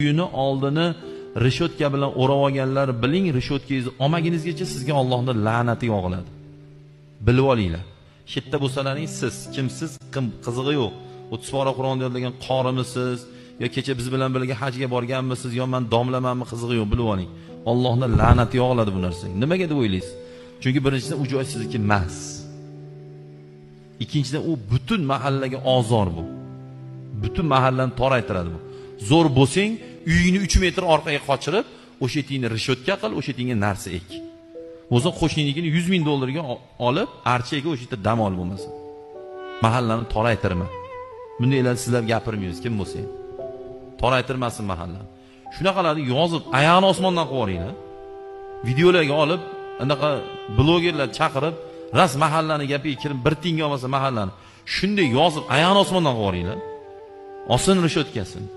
Uyini oldini reshotka bilan o'rab olganlar, biling, reshotkangizni olmaguningizgacha sizga Allohning la'nati yog'iladi. Bilib olinglar. Shetda bo'lsalaring siz kimsiz, kim qizig'i yo'q. 30 pora Qur'on yodlagan qorimisiz yo kecha biz bilan birga hajga borganmisiz yo men domlamanmi, qizig'i yo'q, bilib oling. Allohning la'nati yog'iladi bu narsaga. Nimaga deb o'ylaysiz? Chunki birinchidan u joy sizniki emas. Ikkinchidan u butun mahallaga ozor bu. Butun mahallani toraytiradi bu. Zo'r bo'lsang, uyingni 3 metr orqaga qochirib, o'sha yetingni reshotka qil, o'sha yetingga narsa ek. Bo'lsa qo'shniningini 100 ming dollarga olib, archaga o'sha yerda dam ol bo'lmasa. Mahallani toraytirma. Bundaylar sizlar gapirmaymiz, kim bo'lsang. Toraytirmasin mahallani. Shunaqalarni yozib, oyog'ini osmondan qilib yuboringlar. Videolarga olib, anaqa blogerlar chaqirib, ras mahallani gapiga kirib, bir tiyinga olmasa mahallani shunday yozib, oyog'ini osmondan qilib yuboringlar. Olsin reshotkasini.